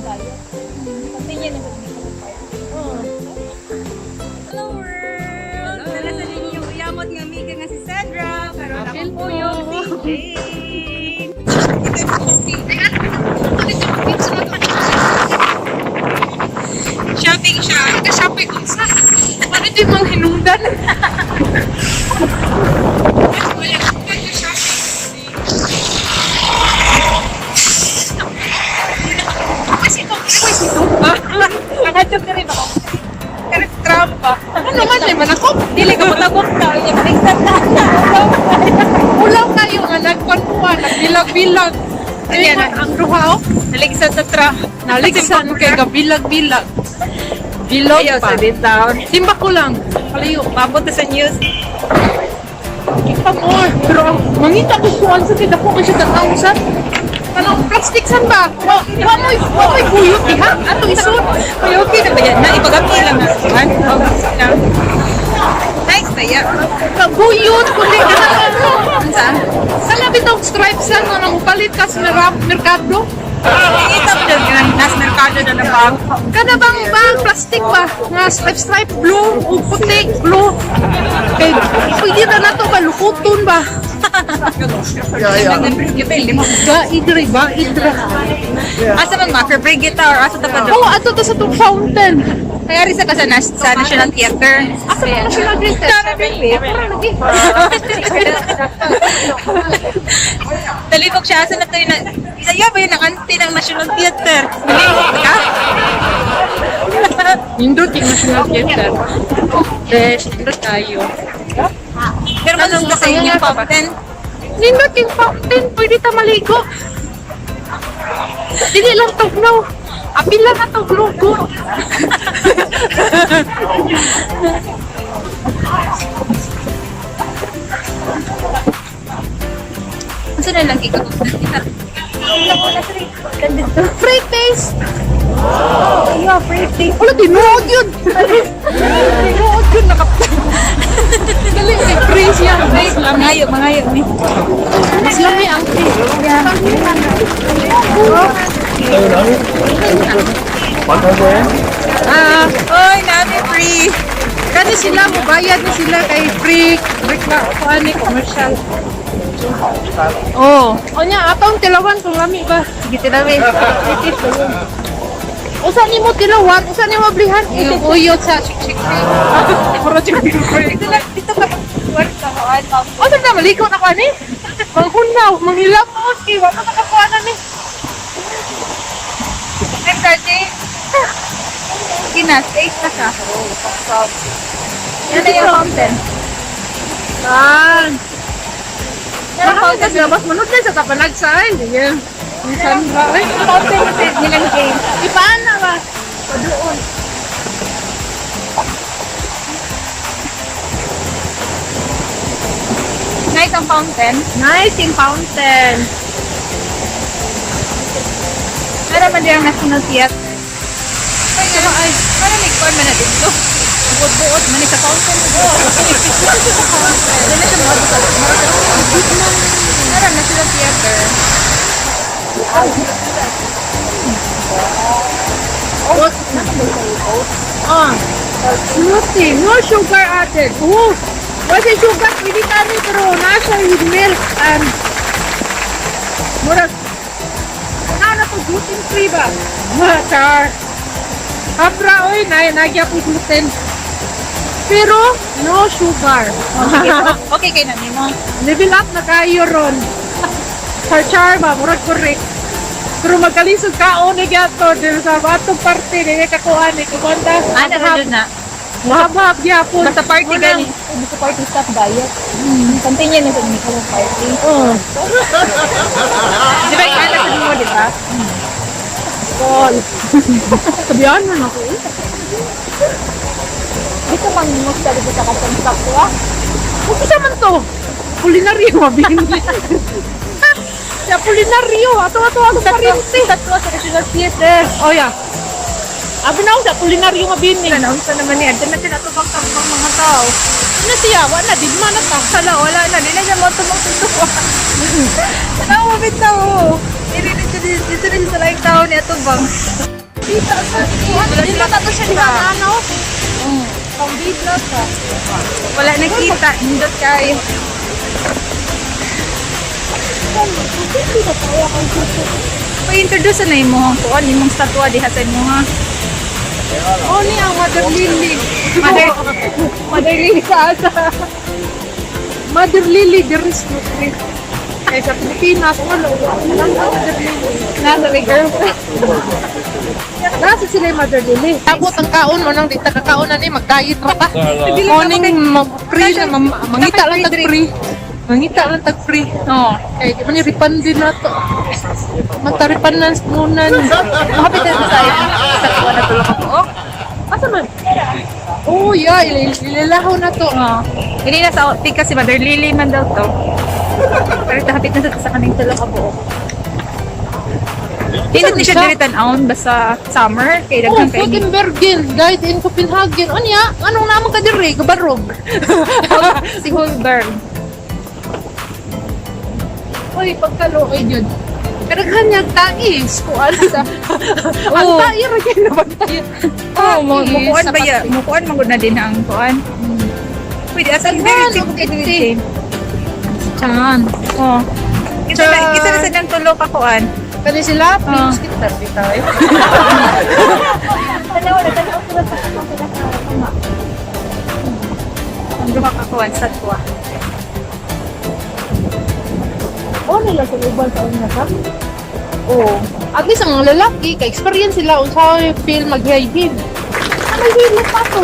Continue na sa Oh. Hello world! Dala sa ninyo uyamot nga amiga nga si Sandra. Karon ako Apil po po. yung si Jane. Shopping siya. Ka-shopping unsa? Ano ito yung mga hinungdan? Kasi ito, kasi ito. Nakadjog na rin ako. Pero trampa. Ano man naman ako? Dili ka matagok ka. Yung baliktad na. Ulaw kayo nga nagpanbuha, nagbilag-bilag. Ayan na. Ang duha, oh. Naligsan sa tra. Naligsan kay gabilag-bilag. Bilog Ayaw pa. sa down. Simba ko lang. Palayo. Papunta sa news. Kita more. Pero ang mangita ko kuan sa tinako ko siya tanaw sa kanang plastic san ba? Wa mo'y buyot diha. Ato isod. Ay, okay na ba yan? Na, ipagapil lang na. Man, lang. Nice na yan. Kabuyot kundi kanang ano. Unsa? Sa labi tong stripes san no nang palit ka sa merkado. Nakita mo dyan nga, nas merkado na na bag. Kada bang bag plastic ba nga stripe stripe blue o puti blue. Kay pwede na nato ba lukuton ba? Gaidre ba idra. Asa man ma? Brigita or asa ta pa Oh, ato to sa tong fountain. Kaya rin sa ka sa National Theater. Asa pa National Theater? Tama, really? Pero lagi. Talibok siya. Asa na tayo na... Saya ba yun ang auntie ng National Theater? Nalibok ka? Nindot yung National Theater. Yes, nindot tayo. Pero manong sa inyong fountain. Nindot yung fountain, pwede ta maligo. Dili lang tugnaw. Apila na tong lugo. Asa na lang ikaw? Kita. Free taste. Yeah, free taste. Wala, tinuod yun. Tinuod yun. Naka... Dali, kay free siya. Mas lami. Mangayo, mangayo. Mas lami ang free. Ah, Oy, nami free. kani sila, mubayad ni sila kay free. Rekla, kuan ni commercial. Oh, onya atong tilawan kung lami ba. Sige, tinawi. Usa nimo tilawan, usa nimo blihan. Yung uyot sa chik chik. Puro chik chik. Dito lang, dito ka pag sa kuan. Usa na maliko na ko ani. Manghunaw, manghilamos kay wa pa nakakuha na ni. Ay, Sergey. Kina, stage na ka. Yan na yung fountain. Ah. Yan ang Bakit fountain. sa labas manod na sa tapanag sa ay. Yan. Ang Sandra. Ay, Fountain kasi nilang James. ipaan na ba? Doon. Nice ang fountain. Nice yung fountain. Para man din ang National Theater. Ay, pero ay, para may kuwan man na dito. Buot-buot man ni sa fountain. Doon na siya mga Para National Theater. Oat. Ah. Smoothie. No sugar added. Oh. Kasi sugar, pwede kami pero nasa with milk and murag na na to gluten free ba? Mga char. Hapra oy, na nagya po gluten. Pero no sugar. Okay kay na nimo. Level up na kayo ron. Char char ba, murag correct. Pero magkalisod kaon ni gato diri sa atong parte ni kakuan ni kumanda. Ana ra jud na. Mahab-hab gyapon. Basta party Unang- gani. Basta party stop diet. Continue na sa nimo party. Oh. Di ba ikala sa nimo, di ba? Call. Sabihan man ako. Eh. Dito man mo sa dito sa katong sakwa. Kung isa man to. Kulinaryo mabini. Sa kulinaryo, ato ato ang parinti. Tatlo sa National Theater. Oh yeah. Abi na ako sa kulinaryo mabini. Ano naman niya? Diyan natin ato bang tambang mga tao. Ano siya? Wala, di man na ta. Wala, wala na. Di na siya mo tumang tutuwa. Tanaw mo bitaw. Dito, dito, dito na siya sa laing tao ni ato bang. Kita sa Wala na to siya diha ano? Pambidla ka. Wala nakita. Nindot kayo. Pa-introduce na imo ang kuan, imong statwa diha sa imo ha. Oh, ni ang Mother Lily. Mother Mother Lily sa asa. Mother Lily, there is no tree. Kaya sa Pilipinas, wala. Wala ang Mother Lily. Nasa may girlfriend. Nasa sila yung Mother Lily. Tapos ang kaon mo nang di ta kakaon na ni mag-diet pa ta. Morning free na mangita lang tag free. Mangita lang tag free. Oo. Kaya di man ni refund din na to. Mataripan na munan. Makapit na sa statwa na tulog ako. Oh. Asa man? Oh yeah, ilalaho na to. Oo. Hindi na sa outfit kasi Mother Lily man daw to. Pero tahapit na sa kaning tulog ako. Hindi na siya diri tan-awon basta summer kay Oh, daghan kay Gothenburgen, died in Copenhagen. Unya, anong naman ka diri? Gabarog. si Holberg. Uy, pagkaluoy yun. Kadaghan niya tais. Kung ano sa... Ang Oo. tai ra gyud na tayo. Oh, mo mukuan ba ya? Mukuan man gud na din ang kuan. Pwede asa Daghan, diri og diri iti. diri. Chan. Oh. Kita na sa nang tulo ka kuan. Kani sila, Ah. please kita di tayo. Tanaw na tanaw sila sa ang duha ka kuan sa tuwa. Oh, nila sa uban sa una ka. Oh. At least ang lalaki, ka-experience sila unsa feel mag-high. Ano heel na pa to?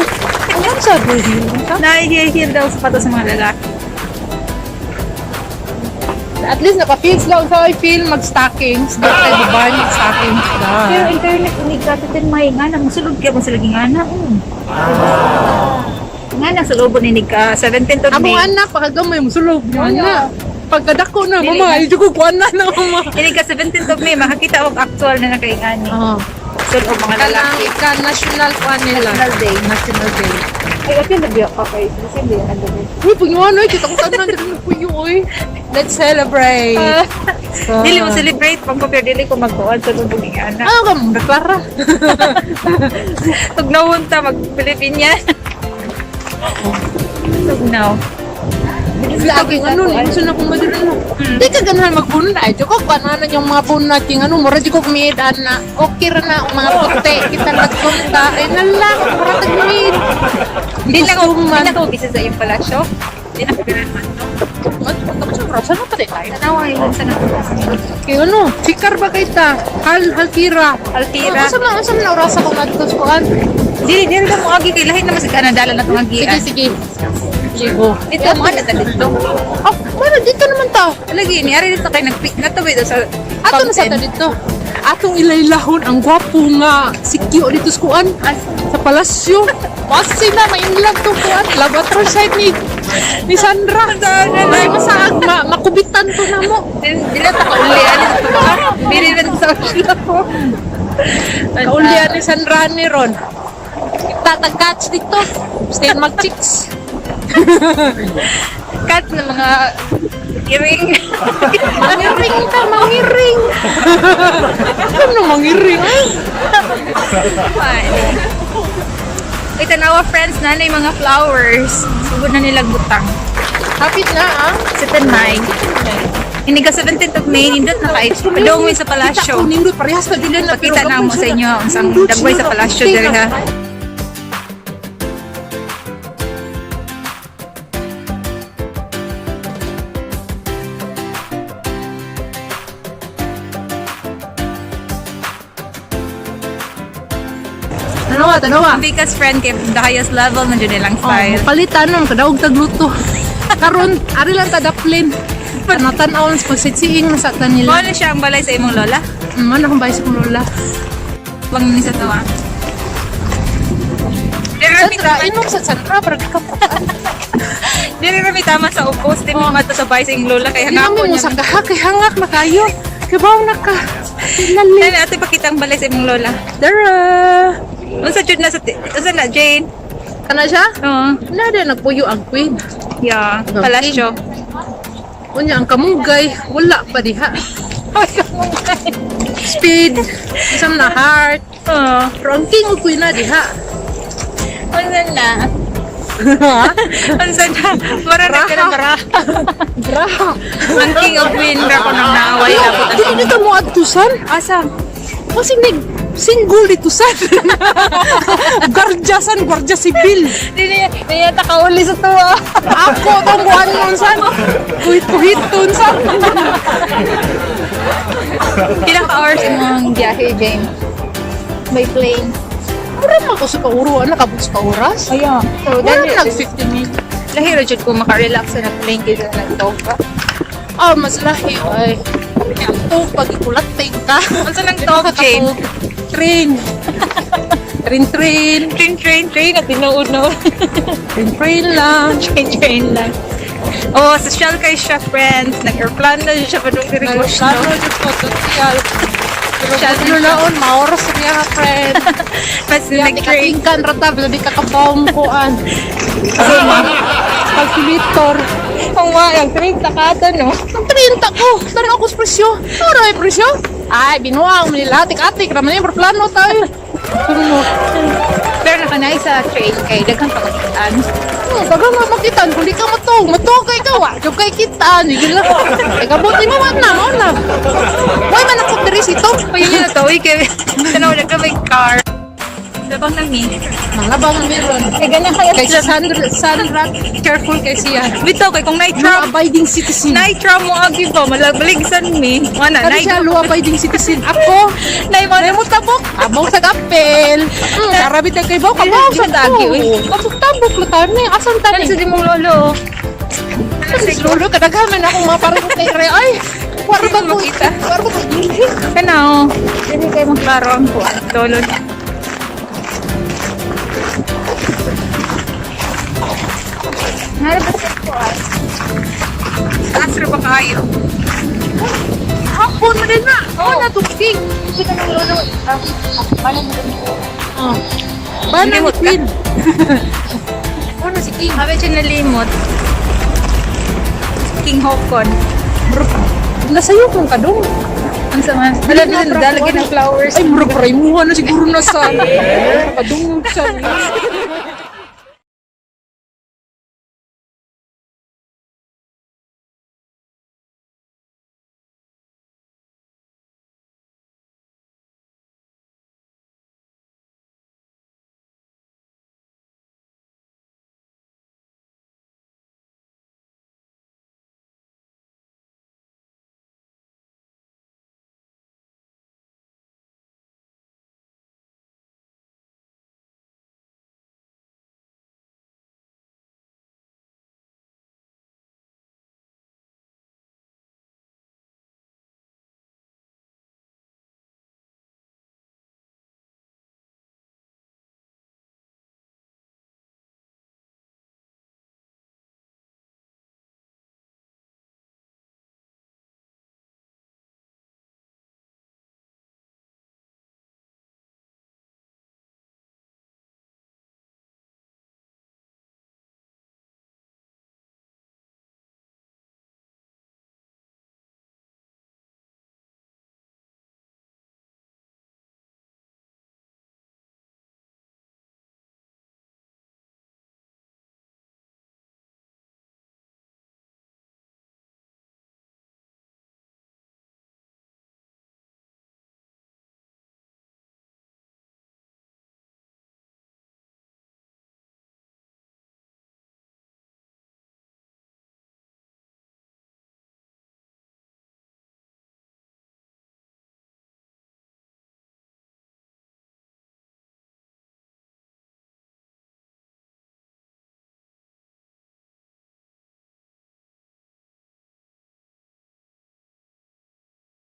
Ano sa heel? Nahihil daw sapatos sa mga lalaki. At least naka-feel sila unsa feel mag-stockings. Di tayo ba mag-stockings na. Pero internet unig ka tin may nga na musulod kay mo sila gingana. Nga na sa lobo ni ka 17th of Among May. anak, pagkagamay mo sulog. Anak. Pagkadako na, Dili mama, na. ay ko kuan na na, mama. Ini ka 17th of May makakita og actual na nakaingani. Oh. Sulod mga Kanang lalaki. ika national kuan nila. National Day. National Day. Ay, okay na biyo ka kay kasi hindi na doon. Uy, pag oy, kita ko tanan diri na puyo oy. Let's celebrate. Dili mo celebrate pang pero dili ko magkuan sa lubong ingana. Ano ka mo, Clara? Tugnawon ta mag Pilipinas. Tugnaw. Lagi ano, gusto na kong madiri no. Di ka ganahan magbunod ay ko kuan na yung mga bunod yung ano, mura di ko kumida na. Okay ra na ang mga puti kita nagkunta ay nala, mura tag mid. Di na ko di na ko bisa sa iyong palasyo. Di na ko ganahan man to. Sa na pa tayo. Tanawa yung sa na. Kay ano, sikar ba kay ta? Hal halkira. Alkira. Unsa man orasa ko ngadto sa kuan? Dili dili ka mo agi kay lahi naman sa kanadala na tong Sige, agian. sige. Sige. Go. Dito mo na dito. Oh, wala dito naman ta. Lagi ni ari dito kay nagpick na to sa Ato na sa ta dito. Atong ilaylahon ang gwapo nga si Kyo dito sa kuan. Sa palasyo. Pasi na mainlag to kuan. Love at first sight ni Sandra. Ay masaag ma, makubitan to na mo. Dili ta kauli ani sa to. Dili na sa Oslo. Kaulian ni Sandra ni Ron. Kita tag-catch dito. Stay mag chicks. Cut na mga earring. Mangiring ta, mangiring. Ano mangiring? Ay? Ito na our friends na yung mga flowers. Sugod na nila butang. Hapit na ah. 7 May. Hindi ka 17th of May, nindot na kay. Padong mi sa Kita ko palasyo. nindot parehas pa din na Pakita na mo sa inyo ang isang dagway sa palasyo diri ha. Tanawa, tanawa. Because friend kay the highest level na jud nilang Oh, style. palitan nung kadaog tagluto. Karon, ari lang tadaplin. Ano tan-aw sa pagsitsiing na sa Mao tanila. na siya ang balay sa imong lola. Ano akong bayas kong lola. Bang ni sa tawa. Diri ra mi Sandra, inom sa Sandra para ka pa. diri ra mi tama sa ubos, di mi mato sa balay sa imong lola kay Di hangako namin mo niya. sa kaha kay hangak na kayo. Kibaw na ka. Lali. Dali ate pakita ang balay sa imong lola. Dara. Unsa jud na sa unsa na Jane? Kana siya? Oo. Nada nagpuyo ang queen. Yeah, palasyo. Unya ang kamugay, wala pa diha. Speed, isang na heart. Oh. Pero ang king of queen na diha. Unsa na? Unsa na? Mara na ka na bara. Braha. Ang king of queen ra ko nang naaway abot ang Dili dito mo adtusan. Asa? Kasi nag single dito san. Gwardiya san, gwardiya sibil. Dili dili ta kauli sa tuwa. Ako tong buwan mo san. Kuhit-kuhiton san. Pila ka hours imong biyahe, Jane? By plane. Mura man ko sa kauro, anak abot sa oras. Aya. So, Mura dali nag 50 minutes. Lahi ra jud ko maka-relax sa plane kaysa nagtog ka. Ah, mas lahi ay. Ang tug pag ikulating ka. Unsa nang tog, Jane? Train. Train, train. Train, train, train. At tinuod no. Train, train lang. Train, train lang. Oh, social kay siya, friends. Nag-airplano na siya padung diri ko siya. Plano jud ko social. Pero Social ano naon, maoras sa niya friend. Mas nag-train. Nag-train kan rata, bila di ka kapaong kuan. Calculator. Kung wa, ang train ta ka no. Ang 30 ko. Tanaw ko sa presyo. Ano ay presyo? Ay, binuang nila. Atik-atik. Raman yung plano tayo. Pero mo, Pero nakanay sa train kay daghan pa makitaan. Baga nga makitaan, kung di ka matog, matog kay ka, wa, jud kay kitaan. Yun lang. Ay, kabuti mo, wag na, mo na. Why man ako diri sito? Pag yun na to, uy, kay tanaw na ka may car. Labang lang ni. Malabang ang meron. Kay ganyan kaya Kay si Sandra, Sandra, careful kay siya. Bitaw kay kung night Law tram, abiding citizen. night tram mo agi ba malagbaligsan mi. Wala Kani night. siya, law abiding citizen. Ako, Nay mo Nay mo tabok. Abaw sa kapel. Karabit na kay baw, kabaw sa Di uy. Tabok tabok na tani. Asan tani? Ano sa di mong lolo? Sa lolo, kadaghaman akong mga parang kay Re. Ay, wala ba ko? Makita. Wala ba ko? Kanaw. Dili kay magklaro ang kuan. Lolo niya. Nara ba sa kuan? Taas ra ba kayo? Hapon mo din na. Oh, na tubig. Kita ng lolo. Ah, bala mo din. Oh. Bana ni Limot ka. Queen. Ano si King? Abi siya nalimot. King Hokon. Nasayo kong kadong. Ang sama. Wala na, dalagyan ng flowers. Ay, murag raymuhan na siguro na sa. Kadong sa.